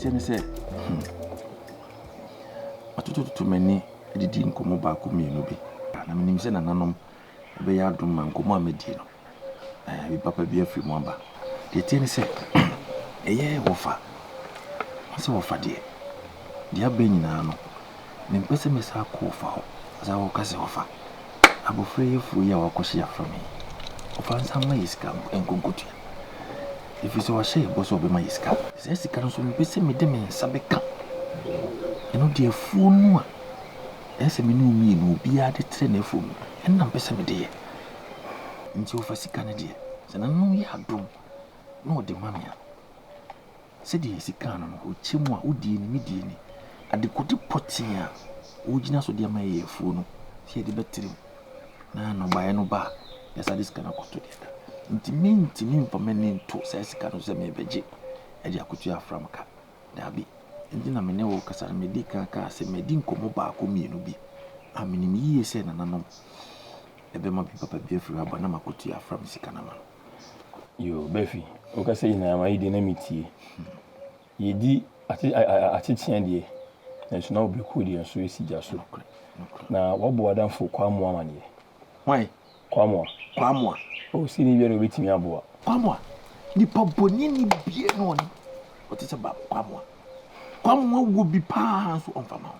Ɛteɛ ne sɛ, hmm, matotototo m'ani didi nkɔmmɔ baako mmienu bi. Na menim sɛ nananom bɛyɛ adom ma nkɔmmɔ a mɛdie no, eh, bi papa bi afiri mu aba. Deɛ ɛteɛ ne sɛ, ɛyɛ wɔfa. Sɛ wɔfa deɛ, deɛ aba nyinaa no, mempɛ sɛ mɛsan akɔ wɔfa hɔ. Sɛ wɔka sɛ wɔfa, abɔfra yi afuo yi a wakɔhye afra me yi, wɔfa nsa mma yɛ sika nkonkotua. Ɛfiri sɛ wahyɛ yɛ bɔ sɛ ɔbɛma yɛ sika. Saa sika no nso mepɛ sɛ mede me nsa bɛka. Ɛno deɛ afuo no a ɛyɛ sɛ me ne wo mmienu obiara de trɛ n'afuo mu, ɛno na mepɛ sɛ mede yɛ. Nti ɔfa sika no deɛ, sɛ nananom yɛ adom na ɔde ma me a, sɛdeɛ yɛsi kaa no no, ɔkyɛ mu a, wodie ni, medie ni. Adekode pɔtee a wɔgyina so de ama yɛ afuo no, sɛ yɛde bɛtrɛ mu na nnɔbaeɛ no ba a, yɛsan de sika no akɔto deɛ ɛda. Nti mentumi mfa m'ani nto saa sika no so sɛ merebɛgye de akɔtua afram ka. Daabi. Nti na me ne wo rekasa no, medi kan kaa sɛ madi nkɔmmɔ baako mmienu bi a menim yie sɛ nananom bɛma me papa bi afiri hɔ aba na makɔtua afram sika no ama no. Yoo, Bɛfi, wokasa nyinaa ma yɛdi na metie. Yɛdi akyekyea deɛ, nanso na wobɛkuo deɛ nso ɛsi gya so. Na wɔabɔ w'adamfo Kwamoa amaneɛ. Hwan? Kwamoa. Kwamoa. O, sɛ ni biara obetumi aboa. Kwamoa, nipa bɔne ni bie na ɔne ɔte sɛ ba Kwamoa. Kwamoa wɔ bi paa nso ɔmfa ma wo.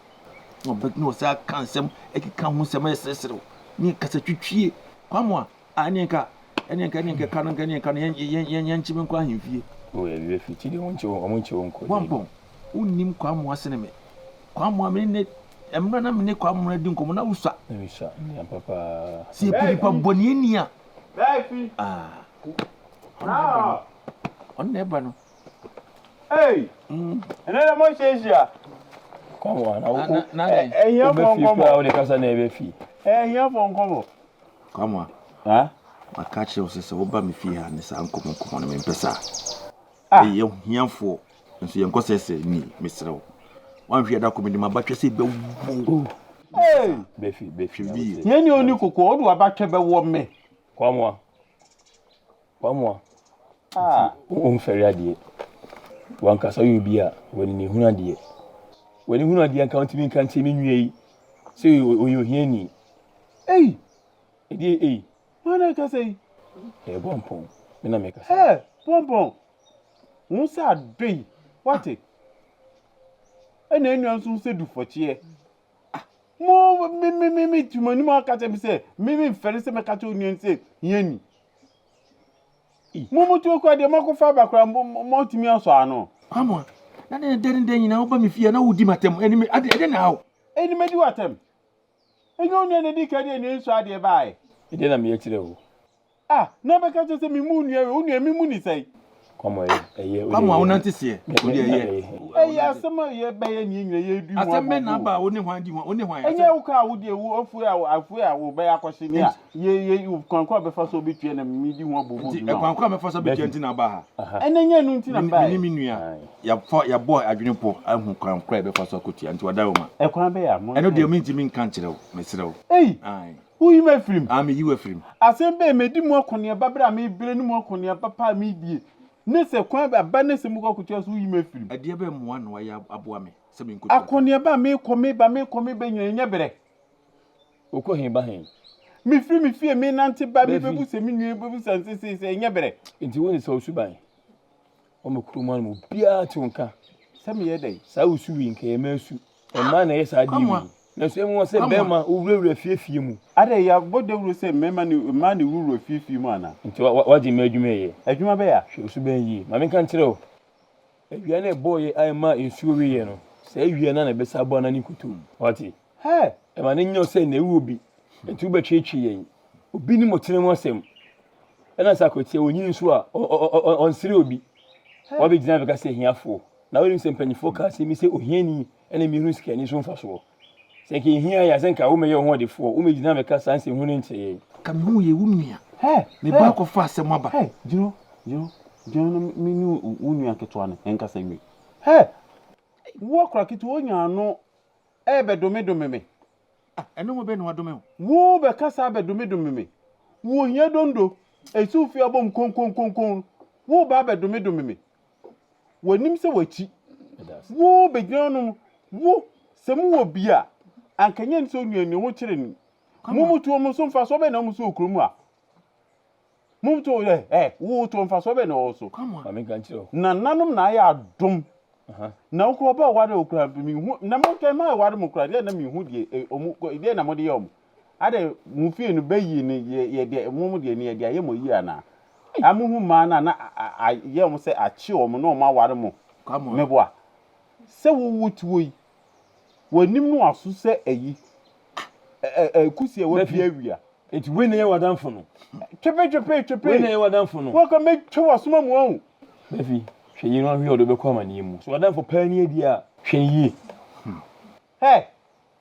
Na ɔbɛ na ɔsɛ aka nsɛm ɛkeka ho nsɛm ɛsereserew ne kasa twitwie. Kwamoa, a ɛne nka ɛne nka ɛne nka ka no nka ɛne nka no yɛn yɛn yɛn yɛn nkyeme nkɔ ahemfie. O, yɛ bi bɛfi ti deɛ wɔn nkye wɔn nkye wɔn nkɔ. Wampɔn, wonnim Kwamoa sene me. Kwamoa me ne mmerɛ na me ne Kwamoa di nkɔmmɔ na wosua. Na mesua nneɛma paa. Sɛ yɛpɛ nipa bɔneɛni a. Bɛɛfi. Ah. Ɔno na ɛba no. Ɔno na ɛba no. Hey. Ɛnɛ dɛ mo hyiahyia. Kwamoa na wo Na dɛn? Ɛhiafoɔ wobɛfie koraa nkɔmmɔ. wode kasa na ɛbɛfie. Ɛhiafoɔ nkɔmmɔ. Kwamoa. Ha? Maka akyerɛ wo sɛ sɛ woba me fie ha ne saa nkɔmmɔ nkɔmmɔ no mempɛ saa. Ah. Ɛyɛ hiafoɔ nso yɛnkɔ sɛsɛ ni mesrɛ wo. Woanhwɛ da koro mede m'abatwɛ sɛ bɛwɔ wo. Hey. Bɛfi bɛfi Hwɛ bi. Hiani oni koko ɔde w'abatwɛ bɛwɔ me. Kwamoa. Kwamoa. Ah. Womfɛre adeɛ. Wankasa woyɛ obi a w'ani ne hunu adeɛ. W'ani hunu adeɛ nka wontumi nka nkyerɛ me nua yi sɛ ɔyɛ ohiani. Ei. Ɛdeɛ ei. Hwan na ɛkasa yi? Ɛyɛ Bɔmpɔn. Me na mekasa. Hey, Bɔmpɔn. Wo nsa adɔ yi. Wate? Ɛna enua nso sɛ du fɔkyeɛ. Ah, mo me me me me tu m'anim aka kyerɛ me sɛ me me mfɛre sɛ mɛka kyerɛ onua no sɛ hiani. Mo mo tuo kura deɛ moakɔfa aba kora mo mo atumi asɔ ano. Kwamoa, na dɛn dɛn dɛn nyinaa woba me fie a na wodi m'atɛm ɛne me ade ɛdɛn na awo. Ɛni medi w'atɛm. Ɛnyɛ onua na edi kan de ani nsɔ adeɛ baeɛ. Ɛdeɛn na meyɛ kyerɛ wo? Ah, na ɔbɛka kyerɛ sɛ memmu wo nua wei, wo nua memmu no sɛn? Kwame ɛyɛ, ɛyɛ, wo deɛ Kwame a ɛyɛ. wonante seɛ, wo deɛ ɛyɛ. Ɛyɛ asɛm a yɛbɛyɛ ne yɛn nyinaa yɛredi ho Asɛm bɛn na abooboo. aba a wo ne hwan di ho, wo ne hwan Ɛnyɛ asɛm? wo kaa wo deɛ wo afue a afue a wobɛyɛ akɔhye ne a yɛ yɛ kwan koro a bɛfa so bɛtua na medi ho abooboo Nti bi ma wo. ɛkwan koro a mɛfa so abɛtua nti na aba ha? Ɛnɛ nyɛ ɛno nti na Me ne mebaeɛ. me nua yɛafa yɛabɔ adwene pɔ ahu kwan koro a yɛbɛfa so akɔtua nti wada wo ma. Ɛkwan bɛyɛ a mo. Ɛno deɛ mentumi nka nkyerɛ wo, mesrɛ wo. Ei! Ae. Woyi me afiri mu. Ae, meyi wo afiri mu. Asɛm bɛn, madi mu akɔneaba berɛ a merebrɛ ne mu akɔneaba pa a meredie, ne sɛ kwan aba ne sɛ mekɔ akɔtua so woyi me afiri mu. Ɛdeɛ bɛn mmoa na wayɛ aboa me sɛ menkɔtua ka? Akɔneaba a merekɔ meba merekɔ meba nyinaa ɛnyɛ berɛ. Wokɔ he ba he? Mefiri me fie menante ba Bɛfi. mebɛbu sɛ me nua bɛbu sɛ nse sei sɛ ɛnyɛ berɛ. Nti wo ne sɛ wo suban? Wɔma kurom hanom obiara te wo nka. Sɛ meyɛ dɛn? Saa wo su wei nka yɛ mmaa su. Mmaa na ɛyɛ saa adeɛ wei. Nanso ɛmu wɔ sɛ bɛrima wowurawura fiefie mu. Adɛn yɛabɔ dawuro sɛ mmarima ne mmaa na ɛwurawura fiefie mu anaa? Nti wagye mmaa adwuma ɛyɛ? Adwuma bɛyɛ a. Hwɛ wo suban yie. Ma menka nkyerɛ wo. Awia no a ɛbɔeɛ a ɛmaa nsuo weeɛ no, saa awia no ara na ɛbɛsan abɔ anane nkutoo. Wate? Hɛ! Ɛma no nyɛ wo sɛ na ɛwɔ bi, nti wobɛtweetwee yɛn. Obi nim ɔkyena mu asɛm. Ɛna sɛ akwatia ɔnyini nso a, ɔnsere obi. Wabɛgyina bɛka sɛ ahiafoɔ. Na wonim sɛ mpanimfoɔ ka asɛm bi sɛ ohiani ɛna mmienu sikani so mfasoɔ. Sɛ nka ɛhia yɛ a, sɛ nka womɛyɛ wo ho ɔdefoɔ, womɛgyina bɛka saa nsɛmhunu no nkyerɛ yɛn. Ka me ho yɛ wo nua. Hɛ! Me ba akɔfa asɛm aba. Hɛ! Gyina hɔ, gyina hɔ, gyina hɔ na me ne wo nua ketewa no nkasa nwie. Hɛ! Wo akora ketewa onya ano ɛrebɛdomedome me. Ah, ɛno ho bɛn na wadome wo? Wo bɛkasa abɛdomedome me. Wo ohia dondo, esi wo fie abom konkonkonkon, wo ba abɛdomedome me. W'anim sɛ w'akyi. Wo bɛgyina hɔnom, wo, sɛ mowɔ bi a, anka nyɛ ne sɛ onua ne ho kyere no. Mo mo tuo mo so mfasoɔ bɛn na wɔn so wɔ kurom a? Mo tuo ɛ ɛ wo tuo mfasoɔ bɛn na wɔwɔ so? Maame nka nkyerɛ wo. Nananom na ayɛ adom. Na wo kura ɔbɛ ɔware wo kura mi hu na mo kɛ ma ɛware mo kura deɛ na mi hu deɛ ɔmo deɛ na mo de yɛ ɔmo. Adɛ mo fie no bɛ yie no yɛ yɛ deɛ mo mo deɛ no yɛ de ayɛ mo yie anaa? A mo hu mmaa no a na ayɛ ɔmo sɛ akye ɔmo na ɔmo aware mo. Meboa. Sɛ wo wo te hɔ yi W'anim no aso sɛ ayi. Ɛ ɛ kusi a wapue awia. Enti wei na ɛyɛ w'adamfo no? Twepe twepe twepe. Wei na ɛyɛ w'adamfo no? Wɔka mɛtwa w'asoma mu ahu. Murphy, hwɛ yie na wahwɛ ɔde wobɛkɔ amaneɛ mu. Sɛ w'adamfo paa ni adi a, hwɛ no yie. Hɛ!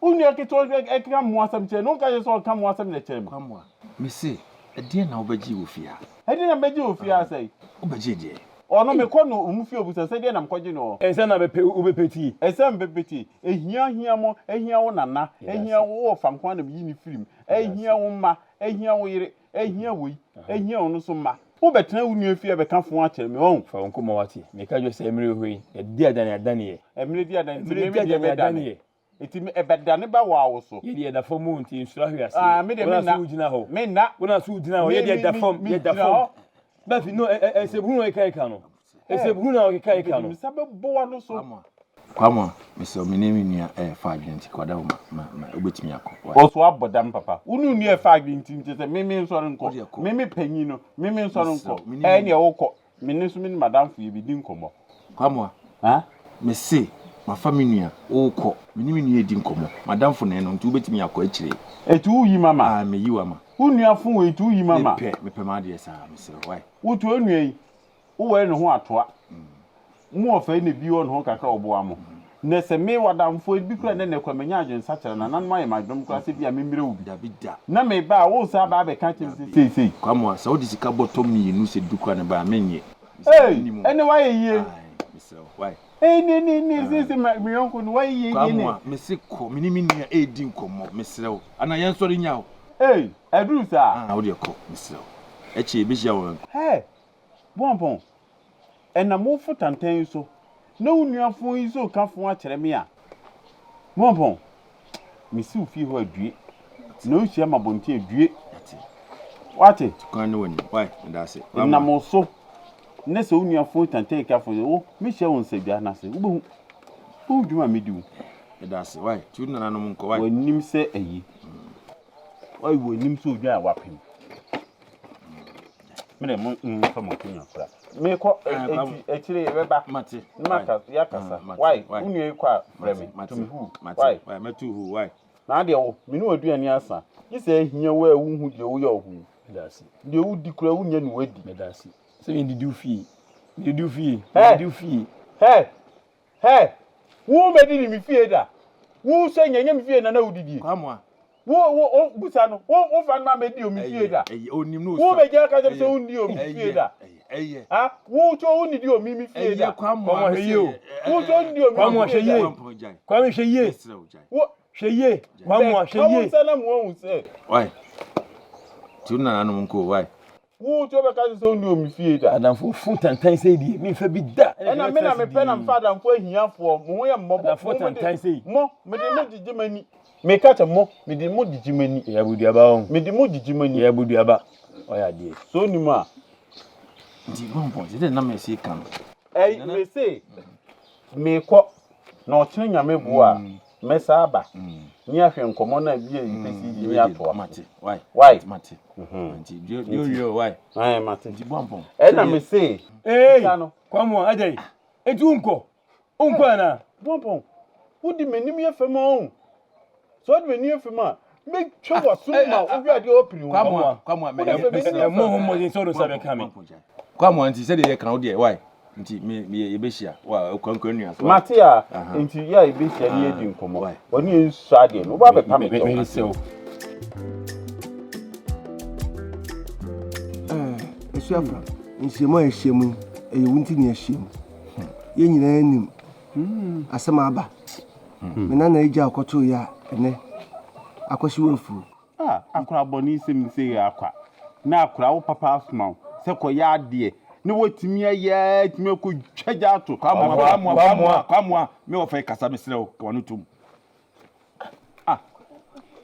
Wo nua ketewa ɛka mmoa asɛm kyerɛ no, wonka kyerɛ sɛ ɔka mmoa asɛm na ɛkyerɛ me. Kwamoa, mese, ɛdeɛn na wobɛgyee wɔ fie ha? Ɛdeɛn na mebɛgye wɔ fie ha sɛn? Wobɛgyee deɛn? Ɔno mekɔ no ɔmo fie obusa sɛ deɛn na mekɔgye no hɔ. Ɛnsɛ na bɛpɛ wobɛpɛ tie. Ɛsɛ mebɛpɛ tie. Ehia hia mo, ehia wo nana, ehia wo wɔfa nko ara na meyi no firi mu, ehia wo mma, ehia wo yere, ehia wei, ehia ɔno nso mma. Wobɛtena wo nua fie abɛka fo akyerɛ me, wahu. Fa wo nkɔmmɔ wate. Meka kyerɛ wo sɛ mmerɛ wɔ hɔ yi, yɛde adaneadaneɛ. Mmerɛ di adane, nti Mmerɛ me di deɛ mɛdane. adaneadaneɛ. Nti me ɛbɛdane ba wɔ awo so. Yɛ deɛ yɛda fam o nti nsuro ahwe aseɛ. Ah, me deɛ Wo na me nna. so wogyina hɔ. Me nna. Wo na so wogyina hɔ. Me Yɛ deɛ me yɛda me fam. me Yɛda gyina fam. hɔ. Bɛfi no ɛ ɛ nsɛmhunu na ɔkeka ka no. Nsɛmhunu na ɔkeka ka Mede no. me nsa bɛbɔ w'ano so. Kwamua, mesrɛ wo, me ne me nua ɛrefa adwene nti kɔda hɔ ma ma ma wobɛtumi akɔ. Why? Ɔso abɔ dam papa. Wo ne wo nua ɛfa adwene nti nkyɛ sɛ me me nsɔre Wo deɛ nkɔ. kɔ. Me me panyin no, me me nsɔre Mesrɛ nkɔ. wo, me ne me Ɛneɛ wokɔ. Me ne nso me ne m'adamfo yɛbɛdi nkɔmmɔ. Kwamoa, Ha? mese mafa me nua, worekɔ. Me ne me nua redi nkɔmmɔ. M'adamfo na ɛno, nti wobɛtumi akɔ akyire. Enti woyi m'ama? Ah, meyi wo ama. Wo nua fon wei nti woyi m'ama? Mepɛ, mepɛ m'adeɛ saa, mesrɛ wo, why? Wotu onua yi, woware ne ho atoa. Mo ɔfa yi na bi wɔ ne ho kakra a ɔboa mo. Na sɛ me w'adamfo yi, bi koraa nnɛ nnɛ koraa manya adwensakyera, nananom ayɛ me adom koraa sɛ bi a memmrɛ wo bi. Dabi da. Na meba a, woresan aba abɛka akyerɛ me sɛ seisei. Kwamoa, sɛ wode sika bɔtɔ mmienu sɛ du koraa na ɛba a, mennye. Ei, ɛnne wayɛ yie. Ae, mesrɛ wo, why? Ei, ne ne ne seisei ma me yɔnko no wayɛ yie deɛ ne. Kwamoa, mese kɔ, me ne me nua redi nkɔmmɔ, mesrɛ wo. Anaa yɛnsɔre nnya wo? Ei, aduru saa? Ah, wo deɛ kɔ, mesrɛ wo. Akyire yɛbɛhyia wɔ. Hɛ, Boampɔn, Ɛnam wo fo tantan yi so na wo nua fon yi so reka fon akyerɛ me a, Boampɔn, mesi wo fie hɔ a due, na wohyia me abɔnten a due. Woate? Ɛnam wo so na sɛ wo nua fon tantan yi ka fon wo, mehyia wo nsadwa no ase, wobɛhu. Wobɛhu dwuma a medi wo. W'anim sɛ ayi. W'anim sɛ odwan a wapem. Me de mo nfa mo akonnwa kora. Mekɔ eti akyire yɛbɛba. Mate. Ne maka yɛakasa. Why? Wo nua yi kɔ a frɛ me. To me hu. Why? Why? Mɛto hu. Why? Na adeɛ wo, me ne w'aduane asa. Gye sɛ ahia wo a wonhu deɛ woyɛ wo ho yi. Deɛ wodi koraa wonnya ne wadi. Meda ase. Sɛ mendidi wo fie. Mendidi wo fie. Mendidi wo fie. Hɛ! Hɛ! Wo mɛdidi me fie da. Wo sɛ nyɛ nyɛ me fie na na wodidie. Kwamoa. Wo wo wo busa no wo wo fa no ma mɛdi omi fie da. Onim no Wo bɛgyina ka kyerɛ me sɛ wondi omi fie da. Ɛyɛ. Ha wo nso wonnidi omi me fie da. Ɛyɛ Kwamoa hwɛ yie o. Wo nso wonnidi omi Kwamoa me hwɛ fie da. yie. Kwame hwɛ yie. Wo Hwɛ yie. Kwamoa hwɛ bɛka wo yie. nsa na mo ahu sɛ. Why? Ti wo nananom nko why? Wo nso bɛka sɛ wonni omi fie da. Adamfo fo tantan sei deɛ memfa bi da. Ɛna me na mepɛ na mefa adamfo ahiafoɔ mo ho yɛ mmɔbɔ. Adamfo Mo mede tantan sei. mo mede mo gyegye m'ani. Meka kyɛ mo, mede mo gyegye m'ani. Yɛ abuduaba o. Mede mo gyegye m'ani. Yɛ abuduaba. Ɔyɛ adeɛ. Sɛ onim a. Nti Nyankopɔn, sɛ dɛ na mesi ka no. Ɛy, mese, mekɔ, na ɔkyena Nyame boa a, mɛsa aba, ne ahwɛ nkɔmmɔ no a bi a yɛpɛ sɛ yɛdi ne atoa. Mate, why? Why? Mate. Nti, deɛ owie o, why? Ɛɛ, mate. Nti Boampɔn. Ɛna mese, Ee, sika no. Kwamoa, adɛn? Enti wonkɔ? Wonkɔ anaa? Boampɔn, wode m'anim yɛ fam ɔn. Sɛ wode m'anim yɛ fam a, mɛtwa w'aso ma wohwɛ adeɛ a wapini wo. Kwamoa, Kwamoa, mɛ, Wode fɛ m'anim yɛ Ɛmmɔ fam. ho mmɔden sɛ wode nsa bɛka me. Kwamoa, nti sɛdeɛ yɛka wo deɛ, why? Nti me, me, yɛbɛhyia, wa, kwankwan nua so. Mate a, nti yɛ a yɛbɛhyia ne yɛadi nkɔmmɔ. Ɔne yɛn nsua adeɛ no, woba abɛpa me kyɛw. Mesrɛ wo. Ɛɛ, Asuafra, nhyiamu a yɛahyia mu yi, ɛyɛ wo nti na yɛahyia mu. Yɛn nyinaa nim asɛm a aba. Me nana agya a ɔkɔtoo yɛ a ɛnɛ akɔhye wɔ afuo. Ah, akora bɔne sɛm sei akwa. Na akora wo papa asoma wo sɛ kɔyɛ adeɛ. Na watumi ayɛ atumi akɔtwa gya ato. Kwamoa, Kwamoa, Kwamoa, Kwamoa, me wɔfa yi kasa mesrɛ wo, ka w'ano tom. Ah,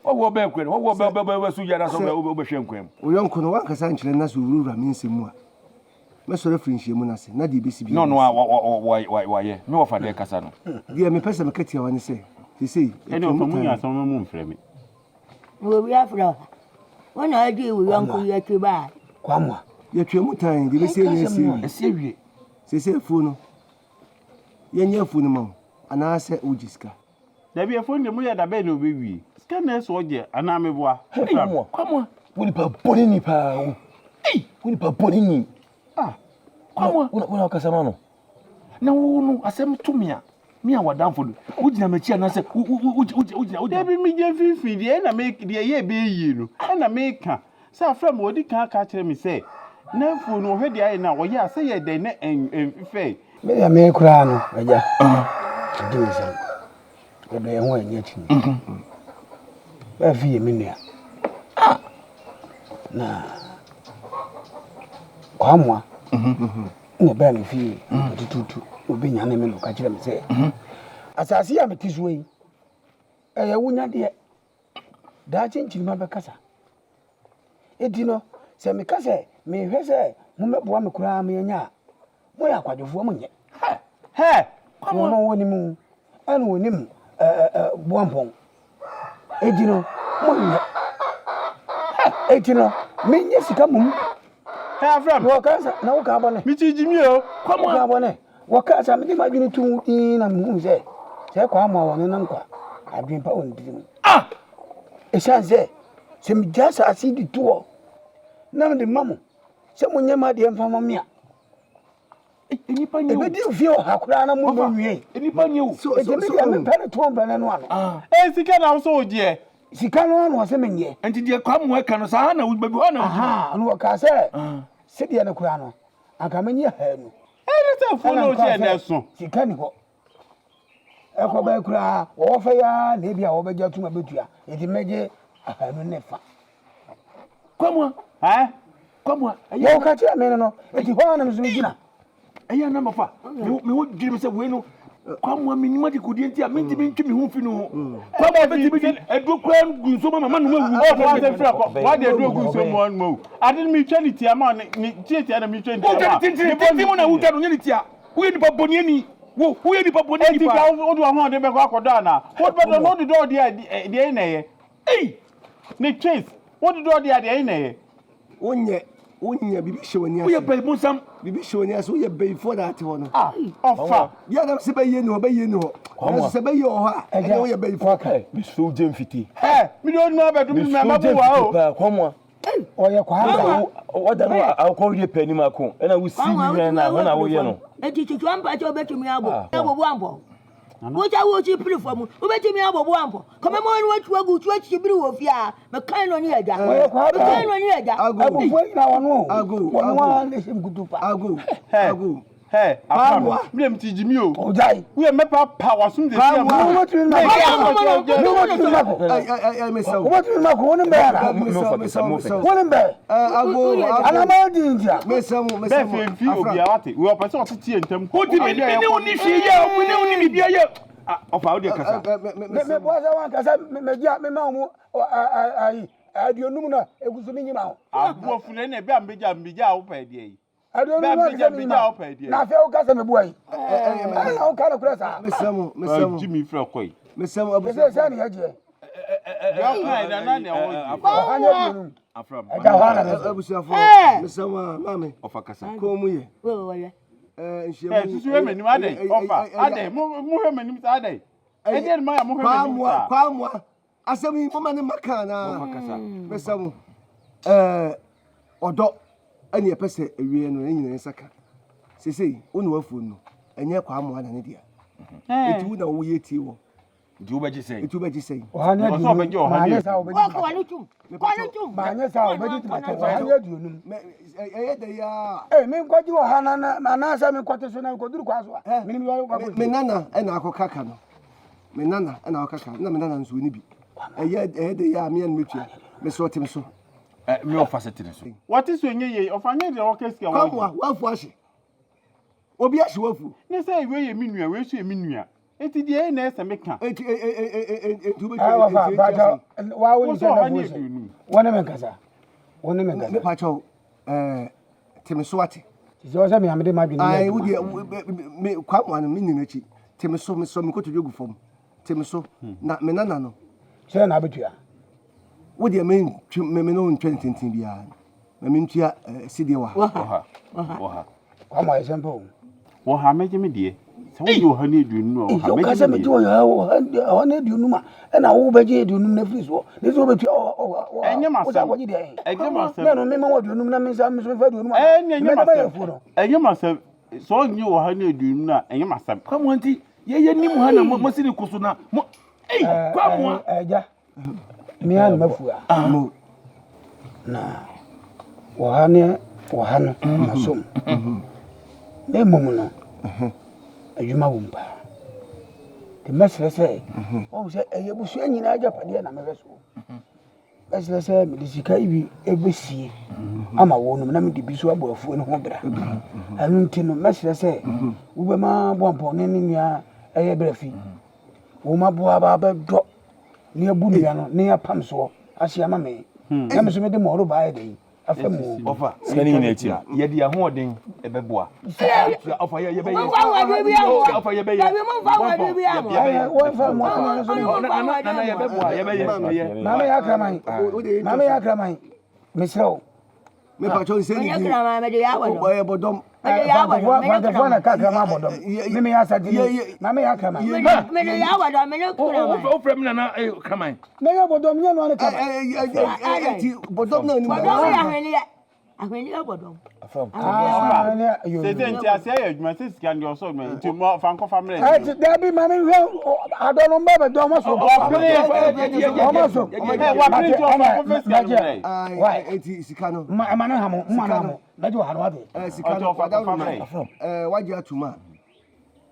wɔwɔ bɛn kwan, wɔwɔ bɛ bɛ bɛ so gya na sɛ wobɛhwɛ nkwan mu. Wo yɔnko no, woankasa ankyerɛ no na sɛ ɔwurawura me nsɛm mu a, mɛsɔre afiri nhyiamu no ase, na deɛ ɛbɛsi biara No, no, a bɛsi. wayɛ, me wɔfa deɛ kasa no. Deɛ mepɛ sɛ meka tiawa ne sɛ, seesei, Ɛne atwa ɔfa mu mu nya tan. asɛm no mo mfrɛ me. Na obi afrɛ wo ha. Wo na wodii wo yɔnko yi akyi bae. Kwamoa. Yɛtwa mu tan, deɛ ɛbɛsi nyinaa asi awie. Asi awie. Seesei afuo no, yɛnyɛ afuo no ma wo, anaasɛ wogye sika? Dabi afuo no deɛ moyɛ da bɛn na ɔbɛwie? Sika na ɛsɛ ɔgye anaa meboa? Kwamoa, Kwamoa, wo nipa bɔne ni paa wo. Ei, wo nipa bɔne ni. Ah, Kwamoa. Wo na wokasa ma no. Na wo no, asɛm to me a, me a w'adamfo no, wogyina m'akyi anaasɛ wogyina wogyina. Dabi megye mfimfini deɛ ɛna me deɛ ɛyɛ ɛbɛyɛ yie no ɛna meka sɛ afrɛ me wɔdi kan aka akyerɛ me sɛ n'afuo no ɔhwɛ deɛ ayɛ no a ɔyɛ a sɛ yɛ dɛn na ɛmfefɛe. Me deɛ me koraa no agya ɛdi me nsam yɛdɔ yɛn ho a ɛnyɛ akyinnye baafi yɛ me nua na Kwamoa na ɛbaa me fie tututu obi nyane me na ɔka kyerɛ me sɛ asase a mete soɔ yi ɛyɛ wo nyadeɛ daakye nkyirimma bɛkasa enti no sɛ meka sɛ mehwɛ sɛ mommɛboa me koraa meanya a moyɛ akwadwofoɔ monyɛ Hɛ! Wɔn a wɔnim ɛna wɔnim boampɔn Enti no, monyɛ. Enti no, menyɛ sika mmom. Hɛ afram. Wɔka sɛ na woka bɔne. Mekyi gyimi o. Woka bɔne. Wɔka sɛ mede m'adwene to ho din na mehu sɛ sɛ kwa amoa wɔn nenam kwa. Adwene pa wɔ ne tirim. Ah! Ɛsiane sɛ sɛ megya asase de to hɔ na mede ma mo sɛ monyɛ m'adeɛ mfa ma me a, Ebedi mfe ɔha koraa na mo nwie. Nipa nye o. Eti mi deɛ mi pɛ ne to mpɛ ne no ano. Ah. Ee sika na wosɛ ogyeɛ. Sika no ano ɔsɛ mi nyɛ. Nti deɛ kwa mu ɛka no saa na baabi hɔ na ogyina. Aha no ɔka sɛ sedeɛ no koraa no anka mi nye ha nu. Ɛne sɛ fuo na ogyeɛ na ɛso. Sika ni hɔ. Ɛkɔ bɛyɛ koraa wɔwɔ fɛ ya na ebi a wɔbɛgye atum abetua eti mɛgye ahanu ne fa. Kwamua. Ɛ? Kwamua. Yɛ woka kyerɛ me no no, eti hɔ ara na me nso megyina. Ɛyɛ anam afa. Me ho dwiri me sɛ wei no. Kwamua me nim adekodeɛ nti a mentumi ntwe me ho mfi no ho. Kwamua bɛtumi de aduro koraa gu nsuo mu ama ma nom awu. Ɔ fɔ ase fira kɔ. Wade aduro gu nsuo mu anum awu. Ade no metwa ne tia ma ne ne tietia na metwa ne tia ma. Wotwa ne tintini tintini mu na wotwa no nyɛ ne tia. Woyɛ nipa bɔniani. Wo woyɛ nipa bɔniani Eti paa. ka wode w'ahoɔden bɛkɔ akɔdɔ anaa? Wode bɛdɔ no wode dɔ deɛ a deɛ na ɛyɛ. Ei! Ne twins, wo dodoɔ deɛ adeɛ na ɛyɛ. Wonyɛ, wonyɛ, biribi hyɛ w'ani ase. Woyɛ bɛyi bonsam. Biribi hyɛ w'ani ase, woyɛ bɛyifoɔ na ate hɔ no. Ah, ɔfa. Bia na sɛ bɛyie ni hɔ, bɛyie ni hɔ. Nanso sɛ bɛyie wɔ hɔ a, ɛnna woyɛ bɛyifoɔ. Kwaka, mesuro wo gye mfiti. Ɛ, me deɛ onua abɛdom me Mesuro mɛbo gye wa mfiti o. paa, Kwamua. Ɔyɛ kwaa. Wɔda no akɔ wie pɛ anim ako, ɛna wosi hwɛn na hwɛn na woyɛ no. Eti tutu ampa sɛ wobɛtumi abɔ, abɔ bu ampɔ. Wo sɛ wo si pere fam, wobɛtumi abɔ bo ampɔ. Kɔmɛ ma wɔn atu agu so asi biri wɔ fie a, mekan no ne agya. Mekan no ne agya. Abufuo nyina wɔn o. Wɔn a ne hyɛ nkutu pa. Ago, ago. Hey, apam. Mi dem ti jimi o. Ojai. Wo yɛ mɛpa pa wasum de si amu. Wo bɛtumi ma ko. Wo bɛtumi ma ko. Wo bɛtumi ma ko. Wo ne mbɛ yara. Wo ne mbɛ. Ago, ago. Anama di ntia. Mesɛ mo, mesɛ Bɛɛ mo. fɛ nfi obi a wate. Wo ɔpɛ sɛ ɔtete yɛ ntɛm. Wo ti mi ne wo ni hwee yɛ, mi ne wo ni biribi ayɛ. Ah, ɔfa wo deɛ kasa. Me me bɔ sɛ wɔn kasa me me gya me ma wɔn ayi aduonum na egu so me nyima ho. Aboɔ funu ɛna ebi a mbegya mbegya a wopɛ deɛ yi. Aduonum na kasa me nyima na afei wo kasa me bua yi. Ɛna wo ka no korɛ saa. Mesɛ mo, mesɛ mo. Gyi mi fira kɔ yi. Mesɛ mo abusuafo. Sɛ sɛ ne yɛ gyeɛ. Deɛ ɔka yi na na deɛ ɔgye. Ɔha ne aduonum. Ɛda hɔ ana ne. Abusuafo, mesɛ mo a maame. Ɔfa kasa. Kɔn mu yɛ. Ɛ susu hwɛ m'anim adɛn ɔfa adɛn mo mo hwɛ m'anim saa adɛn. Ɛdeɛ ne ma yɛ mo hwɛ m'anim saa. Kwaamoa, asɛm yi moma ne mma ka anaa? Mesɛ mo, ɛɛ ɔdɔ ɛne ɛpɛ sɛ awieɛ no yɛn nyinaa nsa ka. Sesei wo ne w'afuo no ɛnyɛ Kwaamoa na ne dea. Eti wo na woyɛ tie wɔ. Nti wobɛgye sɛn? Nti wobɛgye sɛn? Ɔha ne aduonum. Maanyɛ saa wobɛgye tumata. Maanyɛ saa wobɛgye tumata. Ɔha ne aduonum. Ɛyɛ dɛ yi ara. Ee menkɔgye ɔha na na anaasɛ menkɔte so na mekɔduru kwa so a. Menim yɛ ɔkɔ. Me nana ɛna akɔka ka no. Me nana ɛna akɔka ka na me nana nso ɔni bi. Ɛyɛ ɛyɛ dɛ yi ara mea no mɛtua. Mesrɛ ɔte me so. Me ɔfa sɛ tene so. Wɔte so ɛnyɛ yie, ɔfa nyɛ deɛ wɔka sika wɔgye. Kwamoa, w'afuo ahye. Obi ahye w'afuo. Ne sɛ wei yɛ me nua, wei nso yɛ me nua. Enti deɛ ɛyɛ na ɛsɛ meka. Enti e e e e e enti wobɛtwa Ah, wɔfa, enti enti pakyɛw, asɛm. wa wo Wo nsɛ sɛ ɔha na ne fuo hyɛ. aduonum. Wo ne me nkasa. Wo ne me Me nkasa. pakyɛw, ɛɛ, te me so ate. Te sɛ ɔsɛ me a mede m'adwene yɛ Ae, wo adwuma. deɛ, wo- me, me, Kwamoa no, menni n'akyi. Te me so, mesɔ me nkotodwe gu fam. Te me so, na me nana no. Sɛ na abɛtua. Wo deɛ mentwe me me ne wo ntwa ne tenten biara ma mentua eh, sideɛ wɔ ha. Wɔ ha. Wɔ ha. Wɔ ha. Kwame ayɛ sɛmpa o. Wɔ ha mɛgye me deɛ. Sɛ wogye ɔha ne aduonum a wɔ ha mɛgye me deɛ. Sɛ megye ɔha ne aduonum a ɛna wo bɛgye aduonum no afiri soɔ. Ne sɛ wobɛtua Ɛnyɛ m'asɛm. Wo sɛ akɔgye deɛ. Ɛnyɛ m'asɛm. Na ɛno mema wo aduonum na me nsa me nso mefa aduonum a. Ɛnyɛ Mɛde bɛyɛ afuo no. Ɛnyɛ m'asɛm. Sɛ ɔnnye ɔha ne aduonum no a ɛnyɛ m'asɛm. Kwame nti yɛyɛ nim ha na mo si ne ko so na mo. Ei Kwame. Ɛgya. Me ara na mafu a. Mo. Na wɔ ha ne wɔ ha no masom. Na mmom no, adwuma wom paa. Nti mɛsrɛ sɛ, wɔhu sɛ ɛyɛ abusua nyinaa agyapadeɛ na mehwɛ so. Mɛsrɛ sɛ mede sika yi bi bɛsie ama wɔnom na mede bi nso abɔ afuo no ho bra. Ɛno nti no, mɛsrɛ sɛ wobɛma Boampɔn ne ne nua ɛyɛ berɛ fi. Wɔn aboa aba abɛdɔ ne abu nnua no ne apam soɔ ahye ama me na me nso mede mmɔro ba ayɛ dɛn afa mu. Ɔfa sika ne nyinaa akyi a yɛde ahoɔden ɛbɛboa. Ɔfa yɛ yɛbɛyɛ. Momfa ahoɔden bi amoa. Ɔfa yɛbɛyɛ. Dabi momfa ahoɔden bi amoa. Wɔmfa mmoa no nso ne hɔ. Nana nana yɛbɛboa yɛbɛyɛ. Maame yɛ akraman. Maame yɛ akraman. Mesrɛ wo. mepakyɛw nsɛ ne din ɔyɛ bɔdɔm fantefoɔ na ka kraman bɔdɔm me meyɛ asanteni na meyɛ akraman wofrɛ me nana kraman meyɛ bɔdɔm nyɛ noa ne kraman nti bɔdɔm na onim ahweneɛ bɔdɔm sese nti aseɛ yɛ adwuma sɛ sika deɛ ɔsɔ adwuma nti mo fa nkɔfa mmerɛ ɛti dabi maame nhwɛ adɔ no mba bɛdɔ ɔmo so ɔmo so wapere nti ɔfa nkɔfa sika no mmerɛ ɛti sika no ma ɛma no ha mo mma no ha mo bɛgye wɔ ha no wate sika no wadaworo ma wagye atum a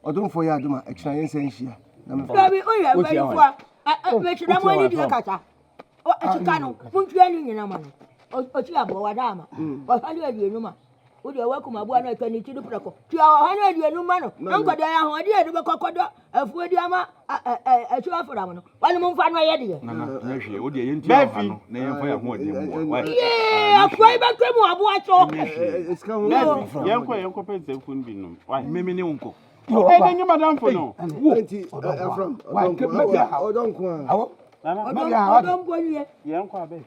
ɔdomfoɔ yɛ adom a ɛkyena yɛn nsa nhyia na mefa dabi woyɛ mpanyinfoɔ a mekyerɛ mo ani deɛ kasa sika no montua ne nyina ma no ɔkyi aboɔ wada ama ɔha ne aduonum a wodeɛ woakum aboa no atwa ne tiri prɛko tua ɔha ne aduonum ma no na nkɔdeɛ yɛ ahoɔden a ɛde bɛkɔ kɔdɔ afuo de ama asuo afram no wɔne mo mfa no ɛyɛ deɛ yee afuo yi bɛtwa mu aboa kyɛ yɛnkɔ yɛnkɔ pɛ nsɛmfo no bi nom meme ne wo nkɔ ɛnɛ nyɛ madamfo no nti afram ɔdɔ nko a ɔdɔ mpo nie yɛnkɔ abɛ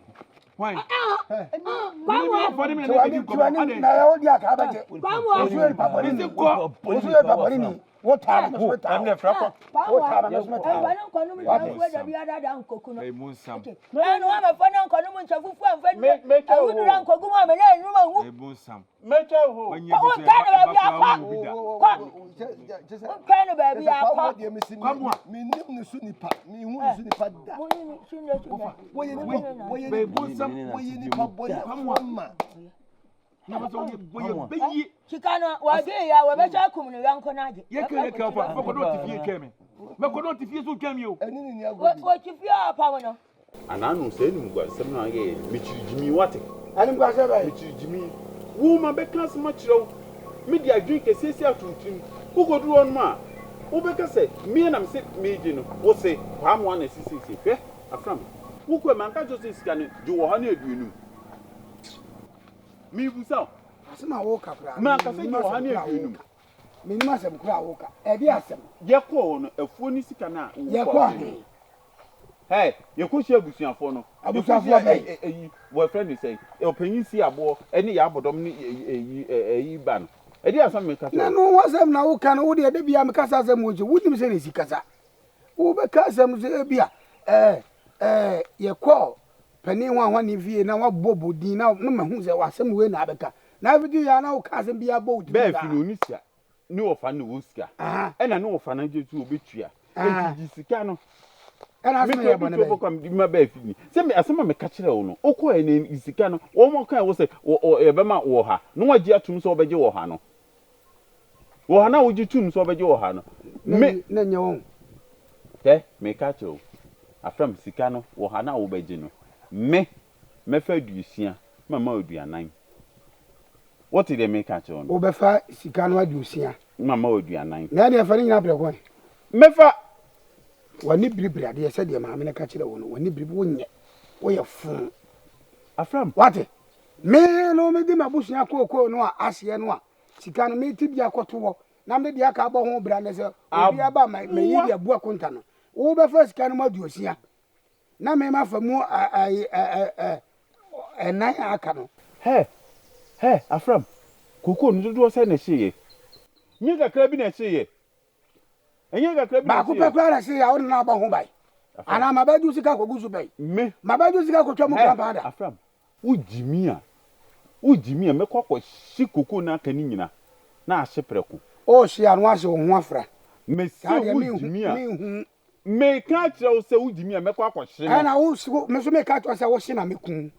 mɛtwa ho menim ne so nipa mehu ne so nipa da wɔyɛ nipa bɔne ma sika no wɔgye yɛ a wɔbɛhyɛ akum ne yɔnko no agye wɔkyi fie a ɔpam no Anaa no saa animguasɛm no a yɛyɛ no, mekyiri gyimi, woate? Animguasɛm bɛn? Mekyiri gyimi. Wo, mabɛka asɛm akyerɛ wo, mede adwene kɛseɛ si ato wo tirim. Wokɔduru hɔnom a, wobɛka sɛ, Me na mese meregye no, wose, Kwaamoa na ɛse seesei. Hwɛ, afra me. Wokɔe, manka nkyerɛ wo sɛ sika no, gye wɔ ha ne aduonum? Merebisa wo. Asɛm a woreka koraa, Manka sɛ mennim gye wɔ ha asɛm ne koraa a aduonum. woreka. Mennim asɛm koraa a woreka. Ɛdeɛn asɛm? Yɛkɔɔ hɔ no, afuo ne sika no a wokɔɔ Yɛkɔɔ ase no. he? Hey, yɛkɔhyia abusuafoɔ no. Abusuafoɔ Yɛkɔhyia bɛn? ɛyi, wɔfrɛ no sɛn? Ɔpanyin si aboɔ ɛne yɛn abɔdɔm ne ɛyi ɛyi ba no. Ɛdeɛn asɛm meka kyerɛ Na wo? no ho asɛm na woka no, wo deɛ da biara meka saa asɛm wɔ nkyɛn, wonim sɛdeɛ ɛsi kasa. Wobɛka asɛm sɛ ebi a ɛɛ ɛɛ yɛkɔɔ panin hwanhwani fie na wabɔ din na na mahu sɛ asɛm wei na abɛka. Na afiti yɛ a na woka asɛm biara bɔ wo tirim Bɛɛ saa. fi no ɔni sika. Ne wɔfa no wɔ sika. Ɛna ne wɔfa no gye so ɔbɛtua. Enti gye sika no. Ɛna asɛm yɛ bɔne bɛn? Mekɔ mede ma bɛɛ fi ni. Sɛ me asɛm a meka kyerɛ wo no, wokɔɛ ne sika no, wɔn ka wo sɛ yɛbɛma wɔ ha. Na wagye atum sɛ wɔbɛgye wɔ ha no. Wɔ ha na wogye tum sɛ wɔbɛgye wɔ ha no. Me na nyɛ wɔn. Hwɛ, meka kyerɛ wo, afram sika no wɔ ha na wobɛgye no. Me. Mɛfa aduosia na mama wo aduanan. Wote deɛ mereka akyerɛ wo no? Wobɛfa sika no aduosia. Na mama wo aduanan. Na ɛnneɛ fa ne nyinaa prɛko ɛ. Mɛfa! W'ani biribiri adeɛ sɛdeɛ maame no ka kyerɛɛ wo no, w'ani biribiri, wonyɛ, woyɛ fo. Afram. Woate? Me no mede m'abusua kookoo no a ahyeɛ no a sika no mete bi akɔto hɔ na mede deɛ aka abɔ ho bra nnɛ sɛ obi aba a mayi de abu akonta no, wobɛfa sika no mu aduosia na me mafa mu ɛnan a aka no. Hɛ! Hɛ! Afram, kookoo no dodoɔ sɛn na ɛhyeeɛ? Nyɛ kakra bi na ɛhyeeɛ. Ɛnyɛ kakra bi na Baako pɛ ɛhyeeɛ. koraa na ɛhyeeɛ a wo ne no abɔ ho ban. Afram. Anaa mabɛgye wo sika akɔgu so pɛn? Me. Mabɛgye wo sika akɔtwa mu Hɛ! krampaa da? Afram, wogye mi a, wogye mi a, mɛkɔ akɔhye kookoo no aka no nyina na ahye prɛko. Wohye a na woahye wo ho afra. Mese Saa deɛ wogye menhu, mi a. menhu. Meka akyerɛ wo sɛ wogye mi a, mɛkɔ akɔhye no. Ɛna wo, me nso meka akyerɛ wo sɛ wohye na mɛku wo.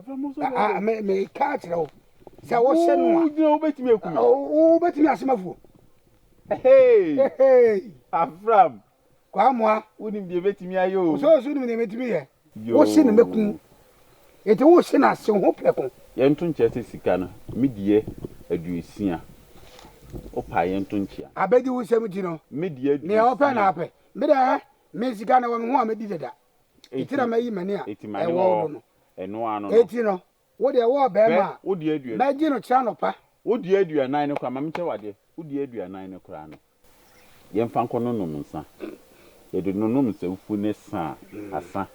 Meka akyerɛ wo sɛ wohye no a. Wogyina wobɛtumi aku me. Wobɛtumi ahye m'afuo. Afram. Kwamoa. Wonim deɛ bɛtumi ayɛ o. Osooso nim deɛ mɛtumi yɛ. Wohye no mɛku. Enti wohye no ahye ho prɛko. Yɛnto nkyea sɛ sika no me deɛ aduosia. Wopɛ a yɛnto nkyea. Abɛdi wo nsam nti no. Me deɛ aduosia. Nea wopɛ na apɛ. Me deɛ me sika no ɛwɔ me ho a mɛdi dada. Enti na mayi m'ani a ɛwɔ wo do no. Enti no, wo deɛ wowɔ barima a, mɛgye no kyerɛ anɔpa. Wo deɛ aduanan no koraa, ma menkyerɛ wo adeɛ, wo deɛ aduanan no koraa no, yɛmfa nkɔnonom nsa. Yɛde nonom nsa fufuo no sa a, asa.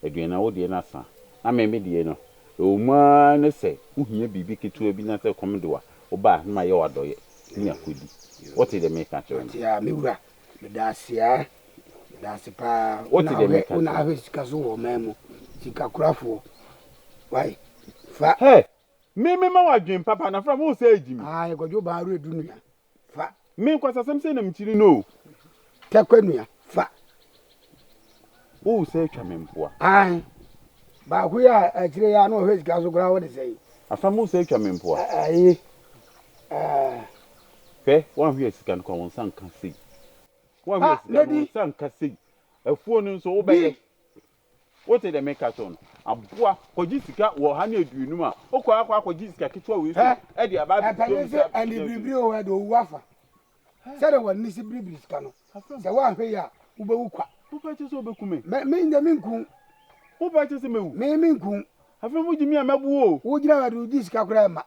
Aduanan, wo deɛ no asa. Na me, me deɛ no, ɛwɔ mu ara ne sɛ wohia biribi ketewa bi na sɛ ɛkɔm de wo a, woba a, na mayɛ wo adɔeɛ ne yɛakɔdi. Wote deɛ mereka akyerɛ wo no? Mate a, me wura. Meda ase aa. Meda ase paa. Wote deɛ meka Wo na ahwɛ sika so wɔ ɔman mu. Sika korafoɔ. Wai. Fa. Hey! Me me ma wo adwen papa na fra mo sɛ agyi me. Ae Kwadwo baa werɛ du nua. Fa. Me nkwasasɛm sei na me kyiri no o. Tɛkwɛ nua. Fa. Wo sɛ atwa me mpoa. Ae. Baako yi a akyire yi a na ɔhwɛ sika so koraa wode sɛn. Afra mo sɛ atwa me mpoa. Ae. Ɛɛ. Hwɛ, woanhwɛ a sika no koraa wo nsa nka sei. Woanhwɛ a sika no wo nsa nka sei. Afuo no nso wobɛyɛ. Wote deɛ meka kyerɛ wo no? Aboa, kɔgye sika wɔ ha ne aduonum a, wokɔ akɔ akɔgye sika ketewa wei so de aba abɛtua Ɛpɛne mu sɛ sɛ ɛne biribiri o, ɛde owu afa. Sɛdeɛ w'ani si biribiri sika no, sɛ woanhwɛ yie a, wobɛwu kwa. Wopɛ kyɛ sɛ wobɛku me? Me, me deɛ menku wo. Wopɛ kyɛ sɛ mɛwu? Me, menku wo. Afei mogye me a mɛbo o. Wogyina hɔ de wodi sika koraa mma.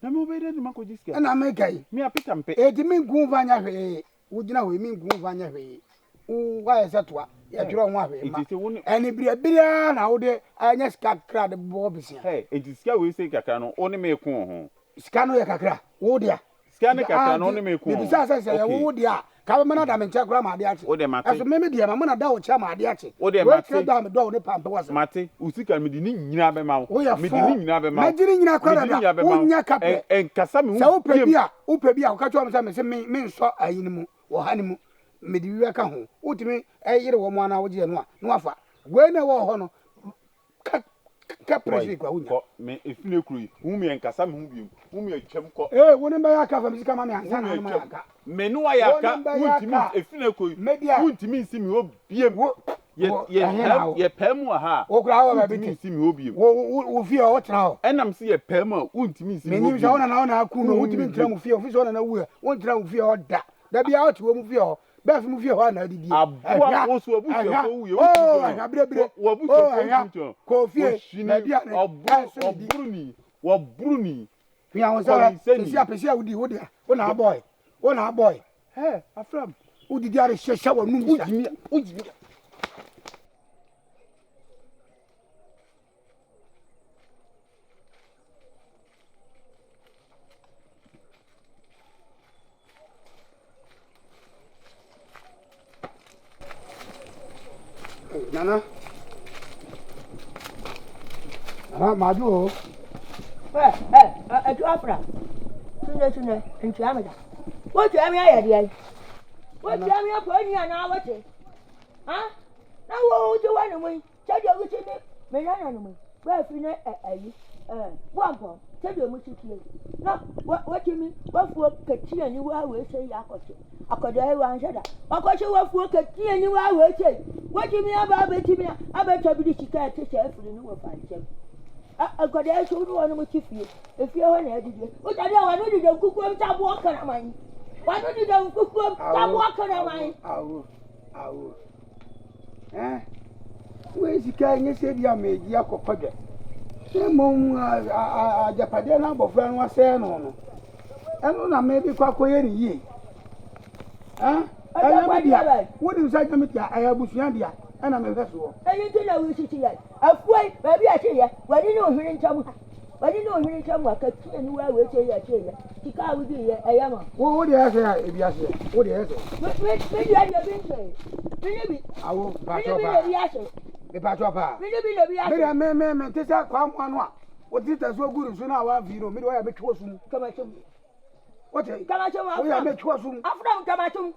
Na me wobɛyɛ dɛn de makɔgye sika? Ɛna meka yi. Me a Peter mpɛ. Enti menku wo mfa nyɛ hwee. Wogyina hɔ yi menku wo mfa nyɛ hwee. Wo woayɛ sɛ toa. Yɛtwerɛ wo ho a hwee mma. Ɛne biribiri ara na wode anya sika kakra de bɔ besia. Hey, enti sika wei sei kakra no, wo ne me ko wɔ ho? Sika no yɛ kakra. Wo dea. Sika no kakra no, wo ne me ko wɔ ho? Mebisaa sɛ sɛ ɛyɛ wo dea a, ka bɛma no ada me nkyɛn koraa ma ade akye. Wo deɛ mate. Ɛso me me deɛ, mama no ada wo nkyɛn ma ade akye. Wo deɛ Wei mate. kyerɛ dɔ a medɔ wo ne pɛ a mpɛ w'asɛm. Mate. Wo sika no, mede ne nyinaa bɛma wo. Woyɛ Mede fo. ne nyinaa bɛma wo. Mɛgye ne nyinaa koraa Mede ne dada. nyinaa bɛma wo. Wonnya kaprɛ. Ɛ, ɛnkasa me Sɛ ho wopɛ bi biom. a, wopɛ bi a, kɔka kyerɛ wɔn sɛ mese me, mensɔ ayi no mu, wɔ ha no mu. Mede bi bɛka ho. Wotumi yere wɔn anaa wogye ɛno a, na wafa. Wei na ɛwɔ hɔ no, ka ka presi kura wonya. Kɔ me efine kuro yi. Hu me ɛnkasa me ho biom. Hu me atwam kɔ. Ee, wo ne bɛyɛ aka fa me sika ma me ansa na ano ma yɛ aka. Me ne wayɛ aka. Wontumi efine kuro yi. Wontumi nsi me hɔ biem. Yɛ yɛ yɛ pɛɛ mu wɔ ha. Wo kura wɔ baabi te. Wontumi nsi me hɔ biem. Wo wo wo fie hɔ wotena hɔ. Ɛnam sɛ yɛ pɛɛ mu a wontumi nsi me hɔ biem. Menim sɛ wo nana wo na aku no wontumi ntena mu fie ofi sɛ wo nana wu ɛ wontena wo fie hɔ da. Da biara wote wɔ mu fie hɔ. Bɛɛfi mu fie hɔ a na adidie. Aboa wo so abusuafoɔ wu yɛ wontumi Oh ɛhwa birebire. Oh ɛhwa kɔ fie baabi a ne ɛso ne di. Ɔboroni wɔboroni. Hwia wo nsa hwɛ sisi a pɛsi a wodi wo dea wo na abɔe wo na abɔe. Hɛ afram. Wodidi ade hyehyɛ w'anum sa. Wogyimi wogyimi. Nana. Nana, madu o. Ɛ ɛ ɛtu afra. Sunɛ sunɛ ntua mi da. Wotua mi ayɛ deɛ. Wotua mi akɔ enyi anaa wote. Ha? Na wo wo te wɔ ne mu yi. Sɛdeɛ wosi ne me nananom yi, baafi ne ɛ ayi ɛ boampɔn, sɛdeɛ wɔn si teɛ yi, na wɔ wɔtumi wafuo kɛti aniwa wei sɛ yi akɔhye akɔdaa yi wanhyɛ da wakɔhye wafuo kɛti aniwa wei sɛ yi. Watumi aba abɛtumi abɛtwa bi de sika a ɛte sɛ afiri ne wɔfa nkyɛm. Nkwadaa nso ne wɔnom te fie. Efie hɔ na adidie. Wotade a wano deda nkukuom sɛ aboɔ kraman. Wano deda nkukuom sɛ aboɔ kraman. Awo, awo. Eh, wei sika nyɛ sɛ bi a megye akɔkɔ dwa. Na mmom agyapadeɛ no abɔfra no asɛe no no, ɛno na mede kɔ akɔyɛ ne yie. Eh, ɛnyɛ me dea. Wonim sɛ ɛnyɛ me dea, ɛyɛ abusua dea ɛna mehwɛ soɔ. Ɛno nti na woresisi yɛn. Afuo yi, baabi a ɛhyeeɛ, w'ani ne wo hwene ntam ha. W'ani ne wo hwene ntam ha, katua ni wa wei sei ɛhyeeɛ. Sika a wodiiɛ, ɛyɛ ma. Wo wo deɛ ɛsɛ a ebi aseɛ. Wo deɛ ɛsɛ. Me me me deɛ deɛ bi nkyɛn. Me ne bi. Awo Me ne bi na ebi ahye. Mepatwɔ paa. Me ne bi na ebi ahye. Me deɛ me me me te sɛ kwamoa no a wote tasuo gu ne so no a wamfii no me deɛ ɔyɛ metwe wɔ so mu. Kamakyem. Wote? Kamakyem afram. Woyɛ metwe wɔ so mu. Afram kamakyem.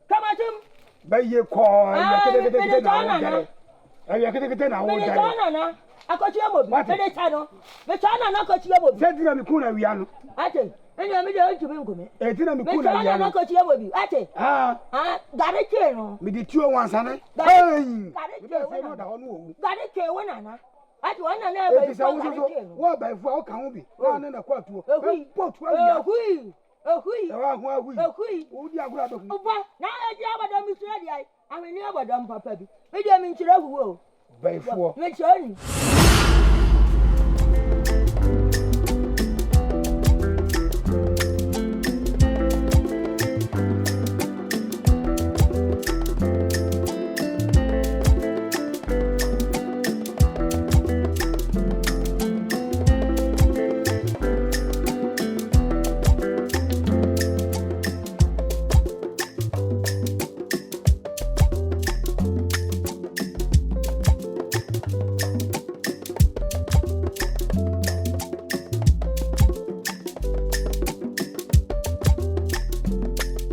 Kamakyem. Bɛyɛ kɔɔ ɛyɛ ketekete na wo dɛrɛ. Ɛyɛ ketekete na wo dɛrɛ. Mede kyɛ nana akɔtua mɔ bi. Mede kyɛ no. Mekyɛ nana akɔtua mɔ bi. Sɛ ti na me kun na wia no. Ate. Ɛnna mi deɛ ntumi nkumi. Eti na me kun na wia no. Mekyɛ nana akɔtua mɔ bi. Ate. Ah. Gari kyee no. Mede tuo wansane. Gari kyee wo nana. Gari kyee wo nana. Ati wɔn nana ɛbɛ yi fo gari kyee no. Wɔ abayifo a woka ho bi. Na ne na kɔ atuo. Ehui. Bɔ tuo awia. Ehui. Ehui. Ɛwɔ aho ahui. Ehui. Wodi agorɔ abɛhu. Bɔ na edi abɔdɔm mi sua deɛ ahwenneɛ abɔdɔm papa bi. Mi deɛ mi nkyerɛ hu o. Bayifoɔ. Mi kyerɛ ni.